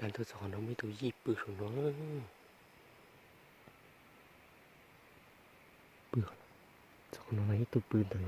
Dag tuaj txog qhov no muaj ib tug yij pw saum no. Pw, txog qhov no ib tug pw ntawd.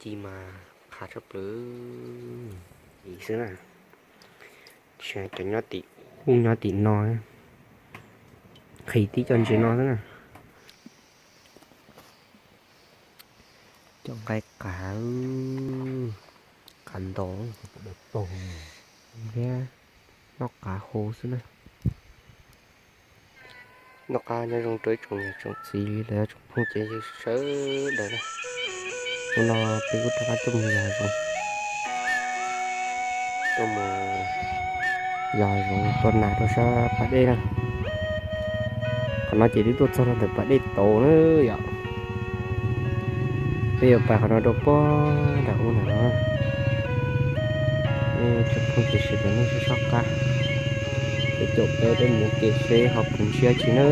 Ci mas qhav tshaj plaws xwb na. Cov nyob tim, kuj nyob tim no, nqhis tib co ntses no xwb na. Cov nqaij qav, qav ntaus thiab noj qav hau xwb na. Noj qab nyob zoo rau ib tsoom niam tsoom txiv los yog tsoom phooj ywg sawv daws na. Hnub no peb kuj rov qab tuaj mus yos zoov, tuaj mus yos zoov tua nas rau sab pas dej na. Qhov no ces twb tuaj txog rau ntawm pas dej tauv na yom. Peb yuav pais qhov no rau puag nram ub ntawm no. Tsoom phooj ywg sawv daws nej soj qab, peb caum peb, peb mus ua ke seb ho puas ntshiab tsis na.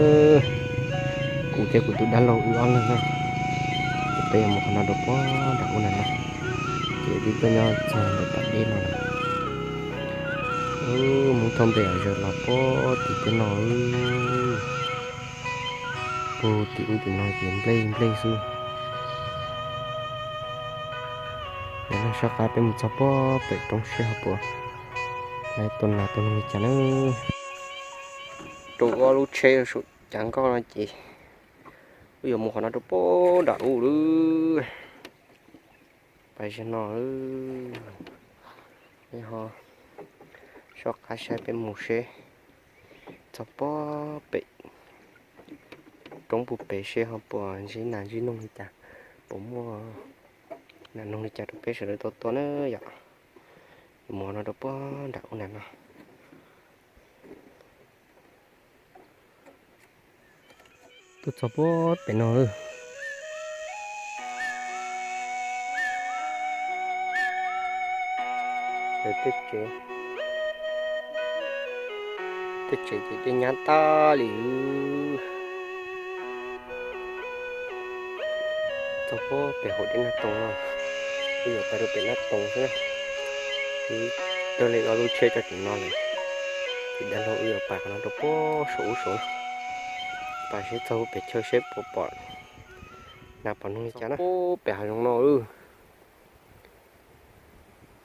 Kuv thiab kuv tus dab laug wb ob leeg na, ces peb yuav mus qhov no rau puag nram ub ntawm no. Ces twb tuaj nyob txog ntawm pas dej no lawm. Mus thauj npe zaws los puag tim tej no. Puag tim ub tim no ces nplej nplej xwb. Yog nej soj qab peb mus txog puag pem roob seb ho puas, lawv tua nas tua noog li cas na. Rau ob lub tsheb saum cav nkoj no ces wb yuav mus qhov no rau puag nram ub lawm. Pas zig no, ho soj qab saib peb mus seb txog puag pem roob puag pem seb ho puas ntsib nas ntsib noog li cas, puas muaj nas noog li cas rau peb sawv daws tau tua na yom. Mus no rau puag nram ub nram no. Tuaj txog puag pem no lawm. Tej tsev, tej tsev ces dej nyab tag li. Txog puag pem hauv dej Naj Toos no, wb yuav pais rau pem Naj Toos xwb na. Wb taug li ob lub tsheb tso tim no lawm, ces dab laug wb yuav pais qhov no rau puag saum ub saud, pais seb txog pem chaw seb puas pom nas pom noog li cas na. Puag pem hav zoov no,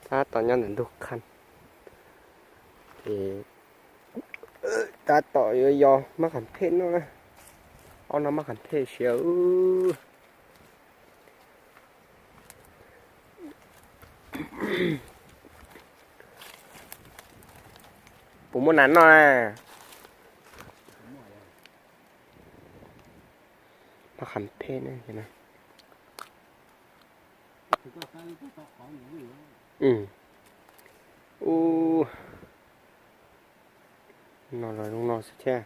tab tom nyob ntawm ntug qhab, ces tab tom yuav yos mab qas phem noj na. Ob no mab qas phem siav. Puas muaj nas noj na? Mab qas phem na. Ub, no los zoo no xwb thiab.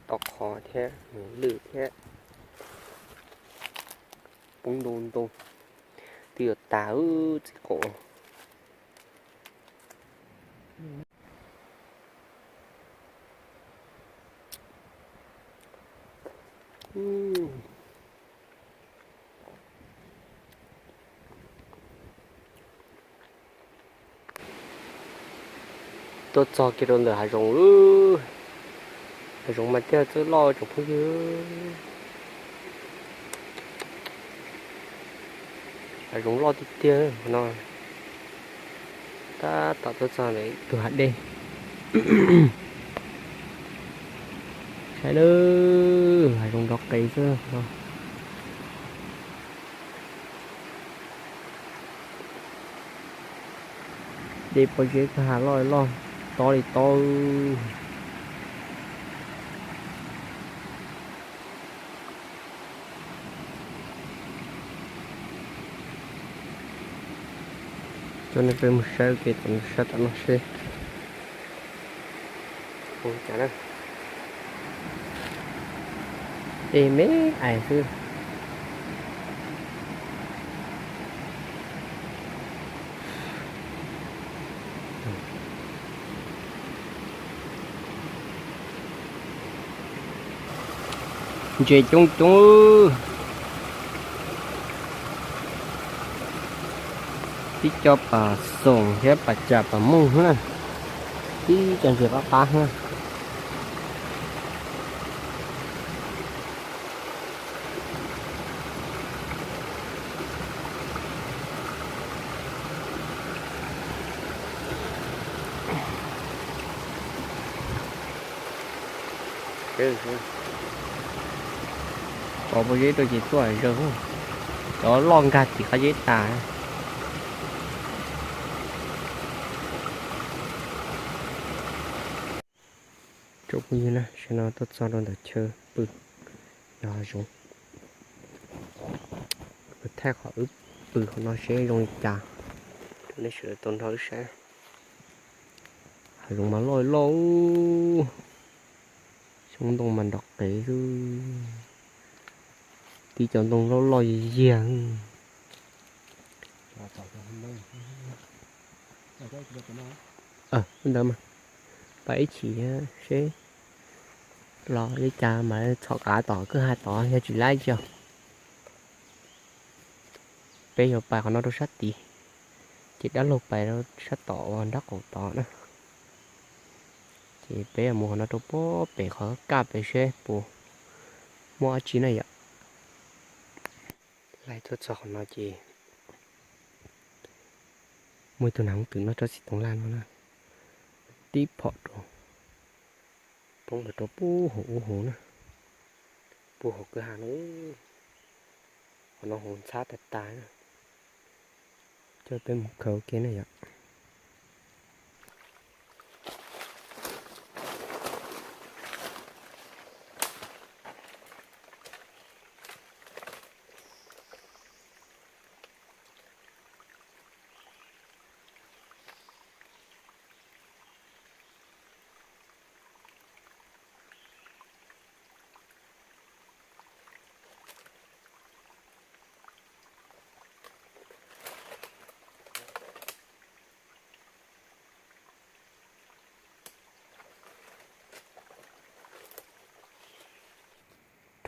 Tau qhov thiab, lwj thiab. Poob ntau ntau, twb yuav tas txiv qaub. Tuaj txog kiag rau ntawm hav zoov, hav zoov mas thiaj txawj loj tsoom phooj ywg. Hav zoov loj tiag tiag no. Tab tom tuaj txog ntawm tus hav dej. Saib lawm, hav zoov nrov qees xwb no. Dej pob zeb kwj ha loj li loj, tob li tob. Peb mus saib ua ke tom sab tom no seb. Ua cas na. Ej me ais xwb. Ntses coob coob. Tib co pas xoom thiab pas cam pas mooj na. Tib co ntses qab qab na. Pov pob zeb rau ces tuaj zaws. Cov loj nkag tim qab zeb tas. Tsoom phooj ywg na, sawv no tuaj txog rau ntawm chaw pw, yog hav zoov. Kuv thaij qhov wb pw qhov no seb zoo li cas rau nej sawv daws tau nrog wb saib. Hav zoov mas loj loj, xyoob ntoo mas nrov qev xwb. Tib cov ntoo loj loj yiag yiag. Ntawd mas pais ib chim seb los li cas mas txhom kav tom kwj ha tod, yog tsis laib tso. Peb yuav pais qhov no rau sab tid, ces dab laug pais rau sab tom uas nraub qaum tod na. Ces peb yuav mus qhov no rau puag pem qhov kaj pem seb puas muaj dab tsi na yom. Laij tuaj txog qhov no ces muaj ib tug nas hoov twm noj tsob txiv toov laj no na, tib phom rau, poob mus rau puag hauv ub hauv na, puag hauv kwj ha no. Qhov no hauv ntxhab tag tag na. Coj peb mus khaws ua ke na yom.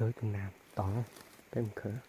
Rau ib tug nas tod, peb mus khaws.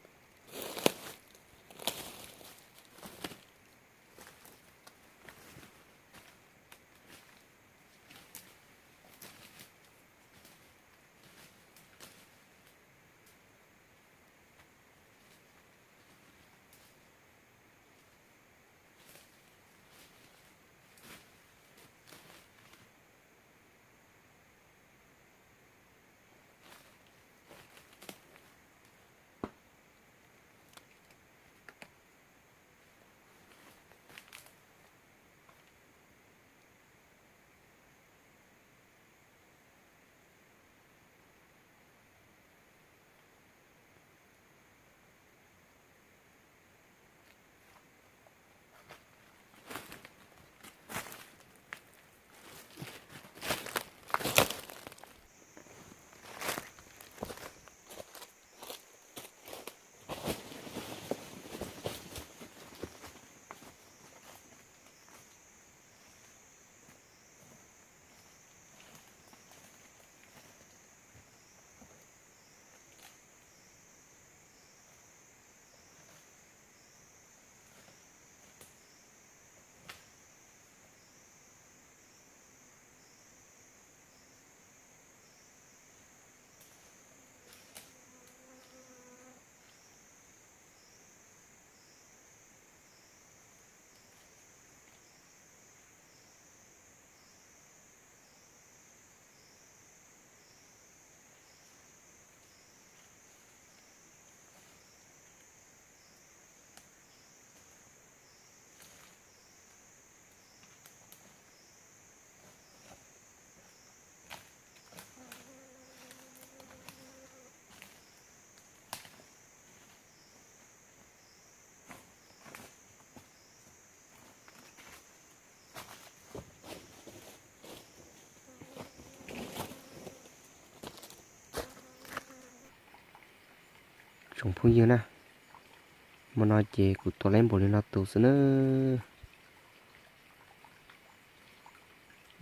Tsoom phooj ywg na, hmo no ces kuv tua laib npaum li no tus xwb na.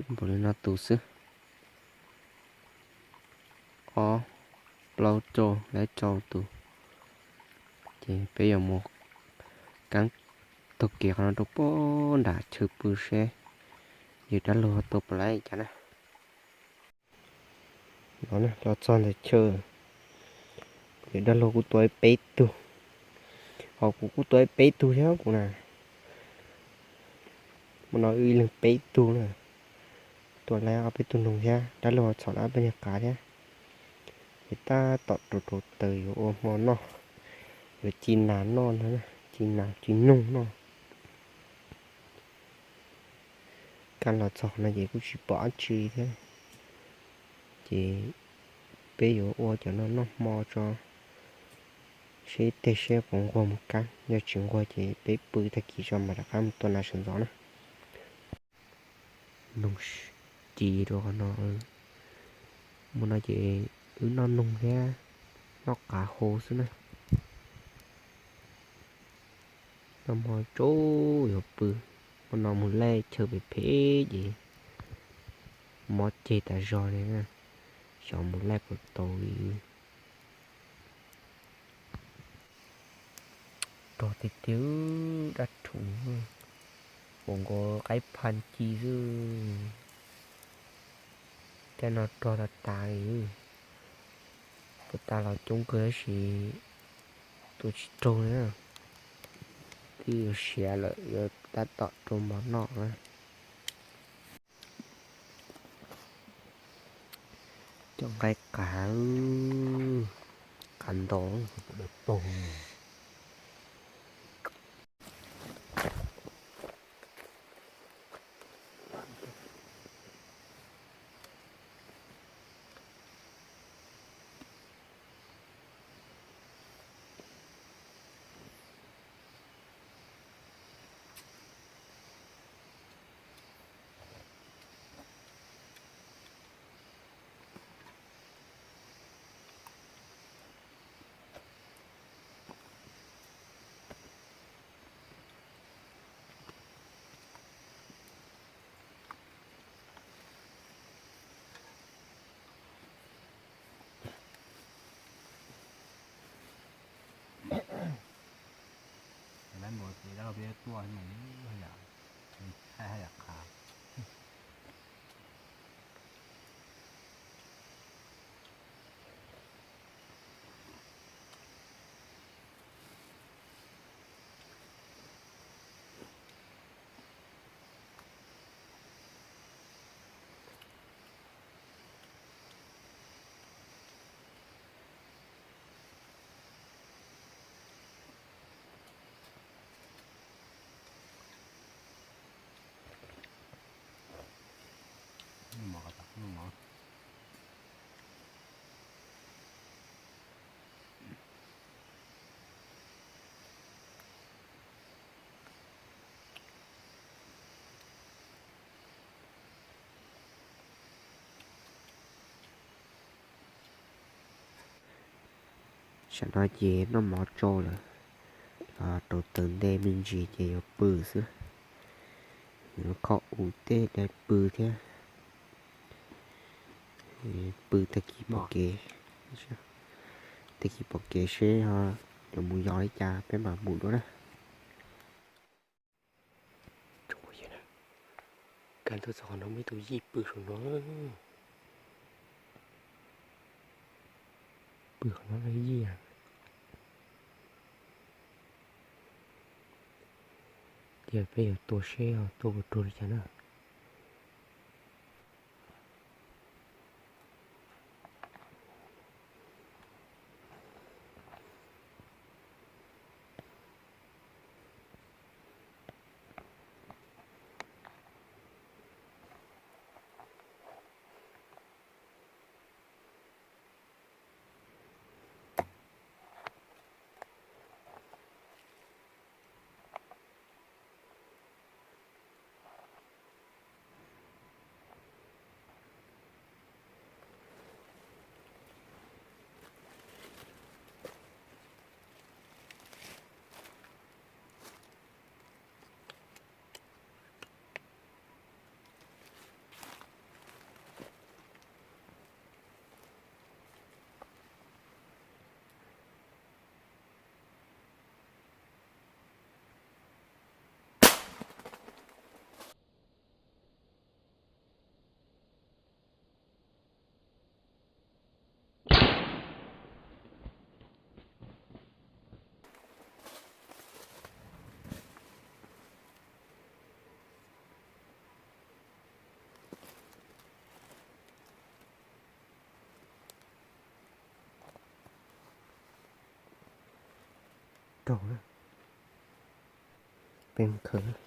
Npaum li no tus xwb. Ob, plaub, rau, laib rau tus. Ces peb yuav mus keeb taug kev qhov no rau puag nram chaw pw seb yawg dab laug tua puas laib cas na. Los txog ntawm chaw, yawg dab laug kuj tua ib peb tug, ho kuv kuj tua ib peb tug thiab kuv na. Hmo no wb ib leeg peb tug na, tua laib ob peb tug noog thiab, dab laug txhom laib ob peb niag qav thiab. Ces tab tom rau rau taws yuav ua hmo noj, yuav ci nas noj ntag, ci nas ci noog noj. Kaj los txog no ces kuj tsis pom dab tsi thiab. Ces peb yuav ua cov no noj hmo tso, seb tej seb puas nquag mus kab, yog tsis nquag ces peb pw tag kis tso mam rov qab mus tua nas sawv ntxov na. Noog ci rau qhov no. Hmo no ces wb noj noog thiab noj qav hau xwb na. Noj hmo tsaus yuav pw, hmo no mus laij chaw phem phem ces mob ceg tas zog li na, xyov mus laij puas tau li. Rog tiag tiag, dab rhuv, npaum nkaus qaib phaj ci xwb. Tej no rog tas tas li. Puas tas los coob kawg tab sis tua tsis raug li na. Twb yuav siav lawm, yuav tab tom rau mov noj na. Cov nqaij qav, qav ntau. Lawv mus ces dab laug peb tuaj, haj yam qhav. Tam no ces noj mov tsau lawm, rau taws ntej me ntsis ces yuav pw xwb. Yuav kho ua tej daim pw thiab. Pw tag kis pom kev, tag kis pom kev seb ho yuav mus yos li cas peb mam mus dua na. Kaj ntug txog qhov no muaj ib tug yij pw saum no. Pw qhov no yij. Ces peb yuav tua seb ho tua puas raug li cas na. Peb khaws.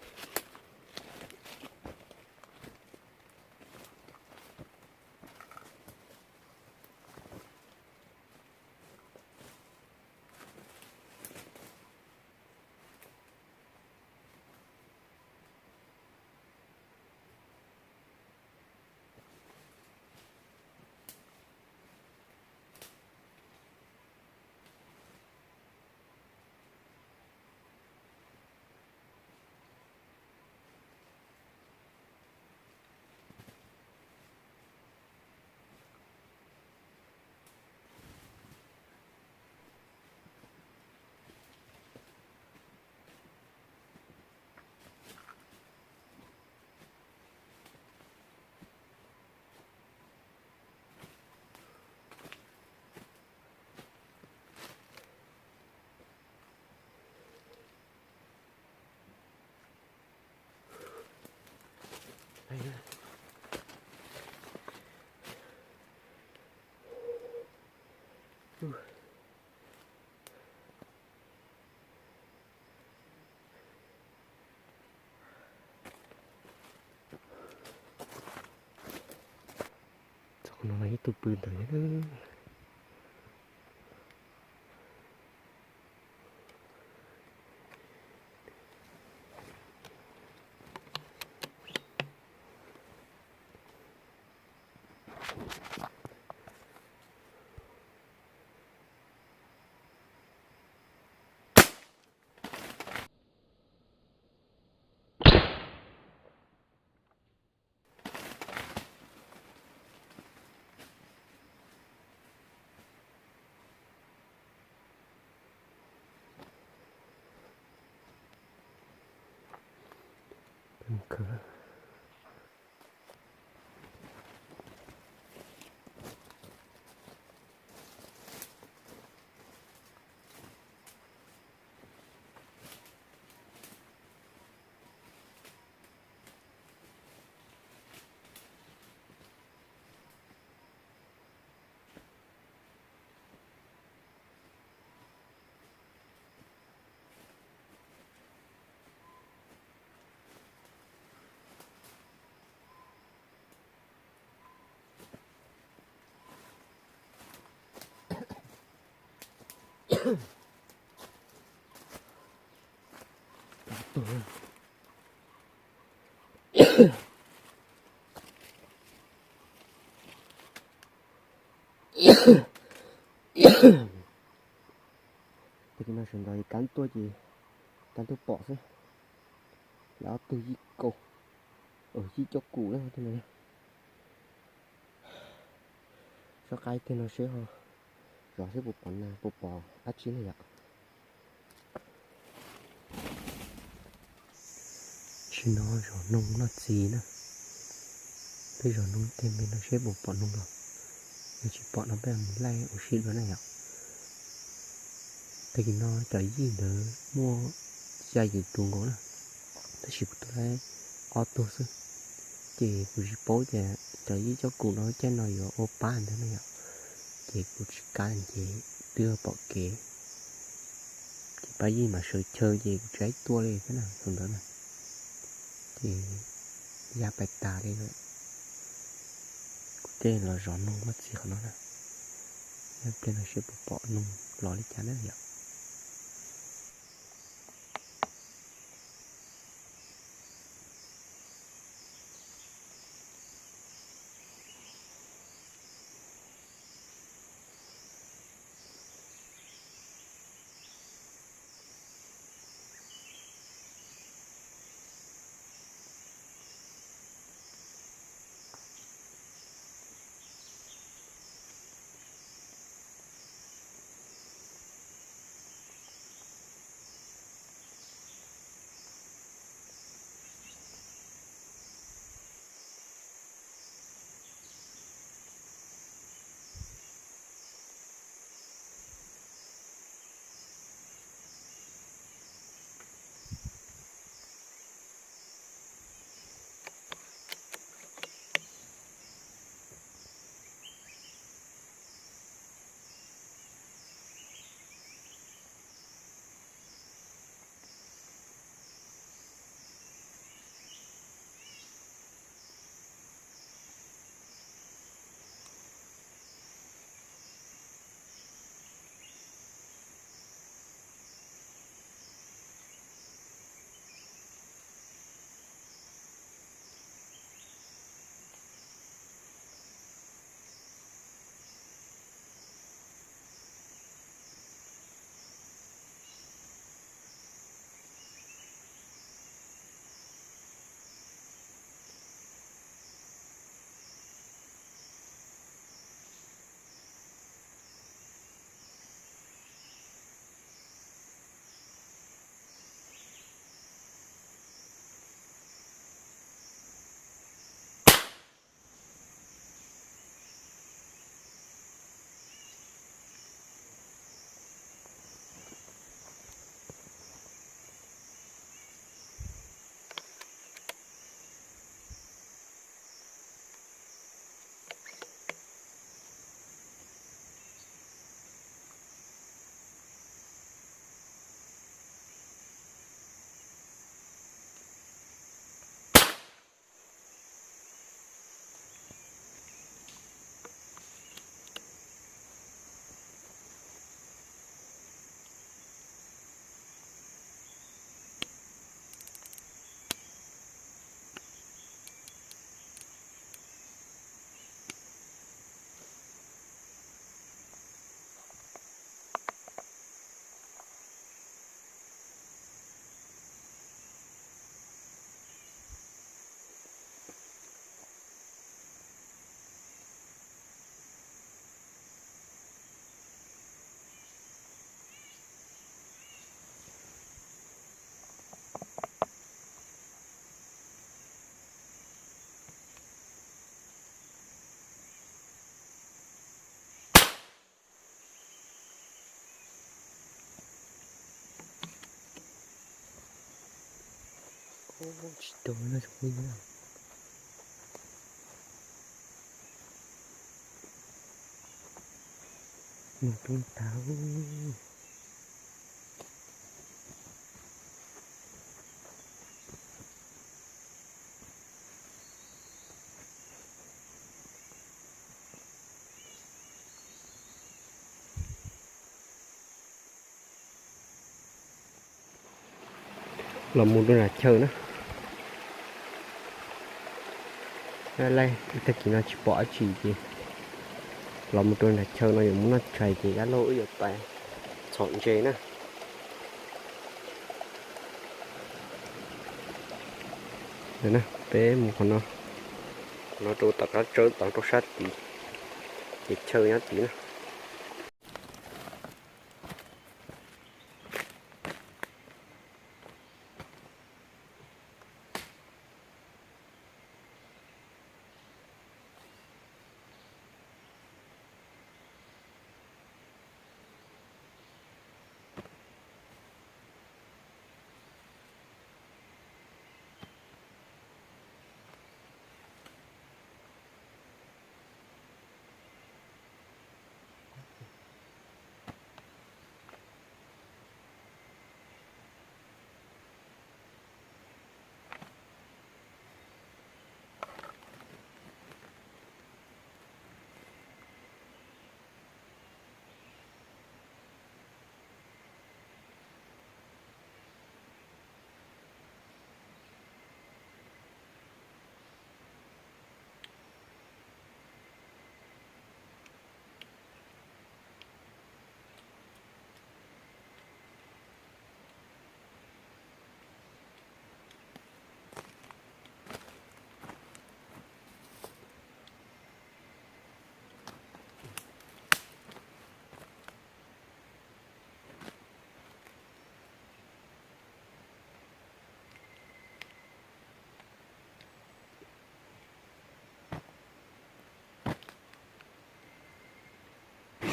Txog qhov no los ib tug pw ntawd. Tag kis no sawv ntxov kab tuaj ces kab tuaj pom xwb. Lawv ob tug yij kaum, yij cuaj kaum na. Soj qab teg no seb ho zov seb puas pom na, puas pom dab tsi na yom. Tsis no zov noog noj txiv na. Peb zov noog teg me no seb puas pom noog los. Yog tsis pom no peb mus laij ua si dua na yom. Tag kis no cov yij ntawd muaj xya yim tus nkaus na, tab sis kuv tua tau ob tug xwb. Ces kuv tsis paub tias cov yij cuaj kaum no caij no yuav ua pab ntawd na yom. Ces kuv tsis kam ces twb pom kev. Ces pab yij mas sawv chaw ces kuv tsis ib tua li thiab na thaum ntawd na. Ces ya pais tas li lawm. Kuv tej los zov noog noj txiv qhov no na. Ib pliag no seb puas pom noog los li cas na yom. Tsis tau no, mus rau ntawd. Los mus rau nram chaw na. Laij, tag kis no tsis pom dab tsi ces los mus rau nram chaw no yuav mus noj tshais ces dab laug wb yuav pais txhom ntses na. Peb mus qhov no, qhov no rau tom qab tsawb tod rau sab tid, ces chaw nyob tid na.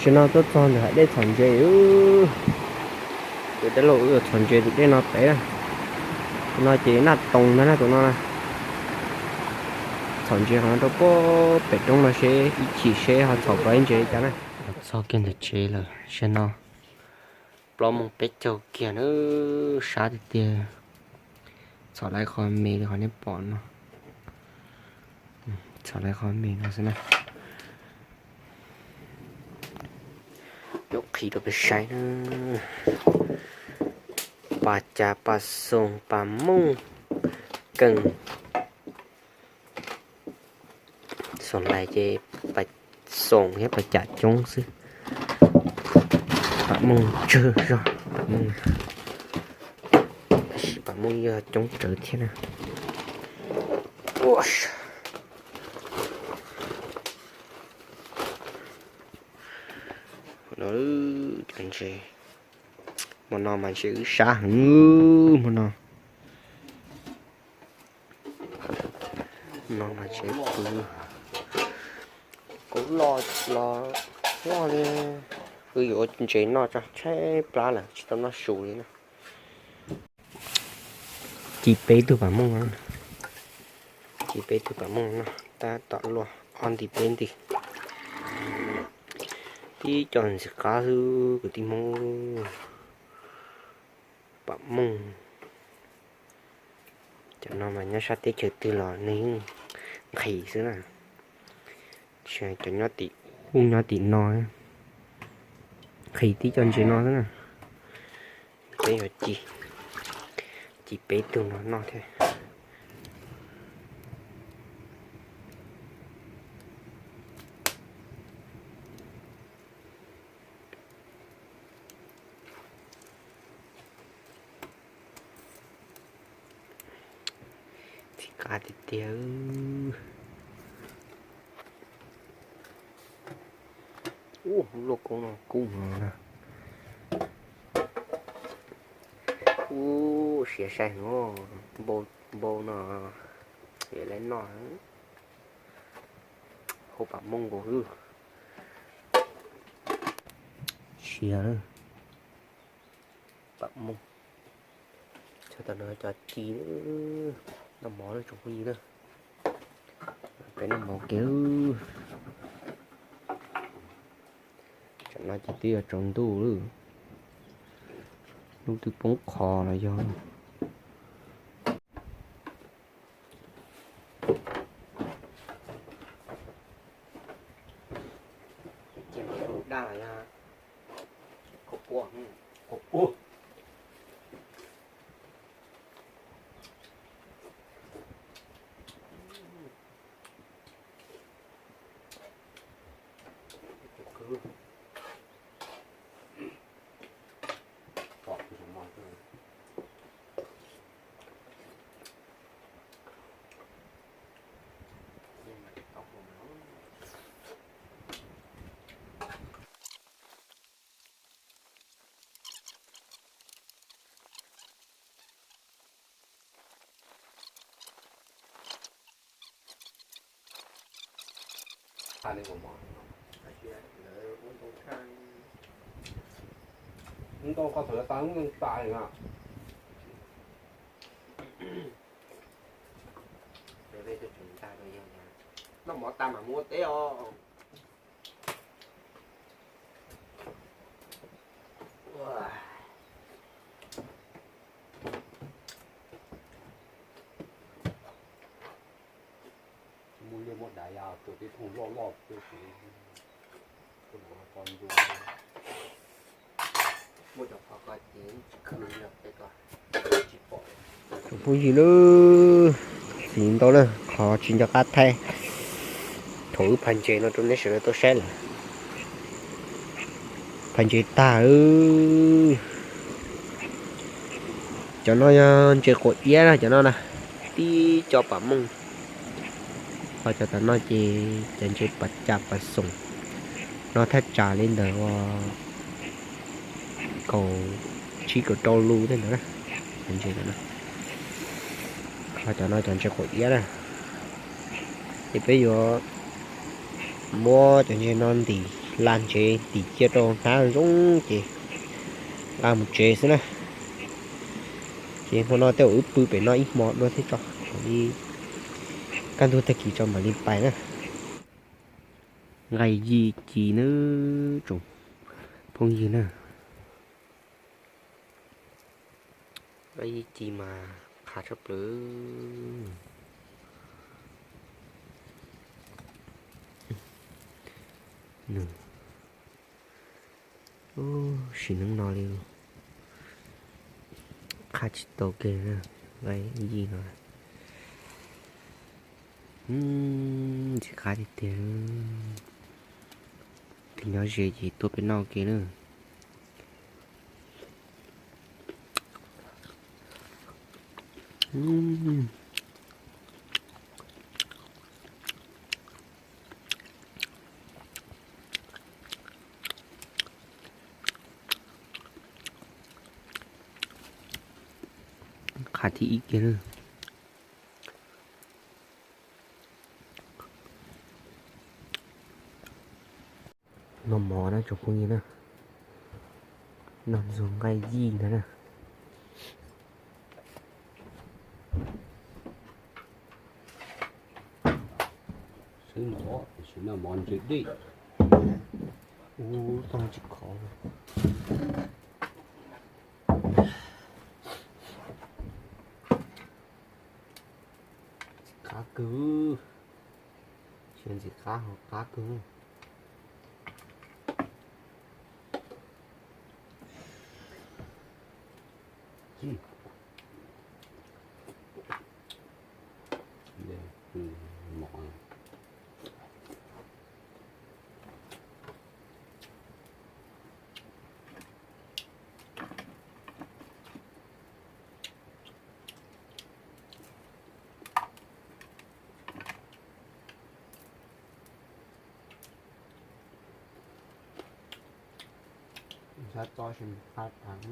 Tam sim no tuaj txog ntawm hav dej txhom ntses. Tus dab laug wb txhom ntses tus dej no pem. Tus no ces naj toos ntag na tus no. Txhom ntses qhov no rau pem roob no seb ib chim seb ho txhom tau ib ntses li cas na. Los txog kiag ntawm tsev lawm, tam sim no plaub moos peb caug kiag na, sab tiag tiag. Txhom lawm qhov me li qhov nej pom no. Txhom lawm qhov me no xwb na. Yuav qhib rau peb saib na. Pas cas pas xoom pas mooj keej. Xoom lais ces pas xoom thiab pas cam coob xwb. Pas mooj tsawg zog, pas mooj, tab sis pas mooj yog coob tsawv thiab na. Cov ntses, hmo no mas ntses wb sab heev hmo no. No mas ntses pw, kuv los los loj li, wb yuav ua ntses noj tso tshaib plab lawm tsis tau noj su li na. Ci peb tug pas mooj no, ci peb tug pas mooj no tab tom luaj ob nti peb nti. Tib co ntxim qab xwb kwv tij Hmoob. Pas mooj, cov no mas nyob sab teb chaws twg los nws yeej nqhis xwb na. Cov nyob tim, nyob tim no nqhis tib co ntses no xwb na. Peb yuav ci, ci peb tug no noj thiab. Txim qab tiag tiag. Ub, lub lauj kaub no kub no na. Ub, siav sai no, npau no, yuav lawv noj. Hau pam mooj nkaus xwb. Siav lawm. Pam mooj. Tam no cov ci, noj mov lawm tsoom phooj ywg na. Peb noj mov ke. Tam no ces twb yuav tsaus ntuj lawm. Hnub twb poob qho los yog. Daj los yog khaub pua, khaub pua. Ntau qhov txawm tas lub neej tas li na. Noj mov tas mas mus ua teb os. Muaj liaj muaj dav ya, tus tib thooj loj loj, muaj cov qhov ko ces tsis khwv li os. Tsoom phooj ywg na, txiv ntau na, qhov tsis nco qab thaij thaum wb phais ntses no rau nej sawv daws tau saib lawm. Phais ntses tag. Cov no yog ntses quav iab na, cov no na, tib co pam mooj. Ho cov tom no ces cov ntses pas cas pas xoom, no thaj tsam li ntawm ua kaum tsib kaum rau lus tej ntawd na. Cov ntses no, ho cov no cov ntses quav iab na. Ces peb yuav muab cov ntses no ntim, hla ntsev ntim cia rau hnab zoo ces nqa mus tsev xwb na. Ces hmo no tej zaum wb pw pem no ib hmo dua thiab tso, li kaj ntug tag kis tso mam li pais na. Nqaij yij ci nawb tsoom phooj ywg na. Nqaij yij ci mas qhav tshaj plaws. Sim neej no li qhav tsis tau kiag na, nqaij yij no. Ntxim qab tiag tiag. Tus nyob ze ces tuaj peb noj ke na. Qhav thib ib kiag na. Noj mov na tsoom phooj ywg na, noj ntxuag nqaij yij ntag na. Xwb no, tam sim no mov ntse dej. Ub, tau tsis khov. Ntxim qab kawg, ntxim qab ho qab kawg. Sab txob tsis qab tas.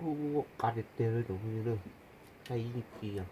Qab tiag tiag li tus phooj ywg, thaij ib ci os.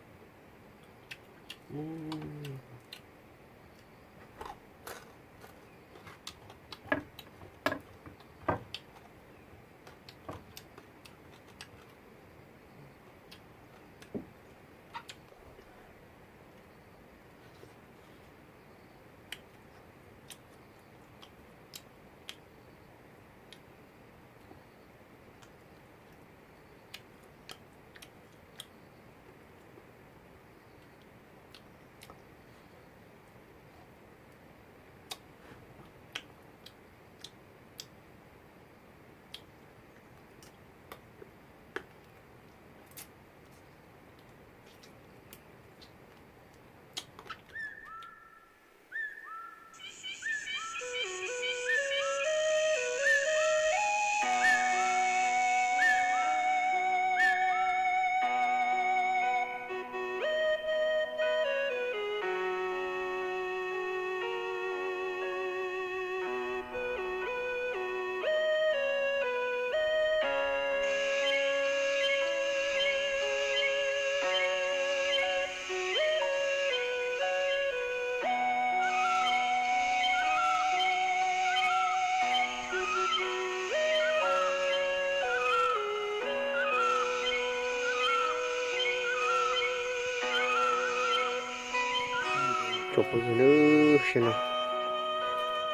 Tsoom phooj ywg, lub sij hawm no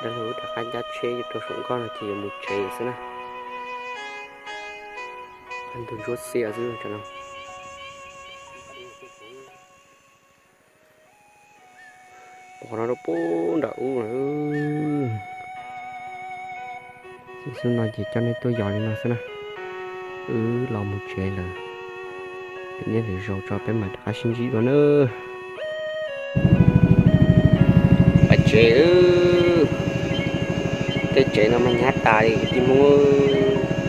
dab laug wb rov qab ncab tsheb rau saum nkoj no ces yuav mus tsev xwb na. Ntug ntsuab xiab xwb tam no. Pom qhov no rau pub nram ub na. Xwb no ces coj nej tuaj yos li no xwb na. Wb los mus tsev lawm, peb nyob lwm zaus tso peb mam rov qab sib ntsib dua nawb. Pais tsev, tej tsev no mas nyab tas li kwv tij Hmoob.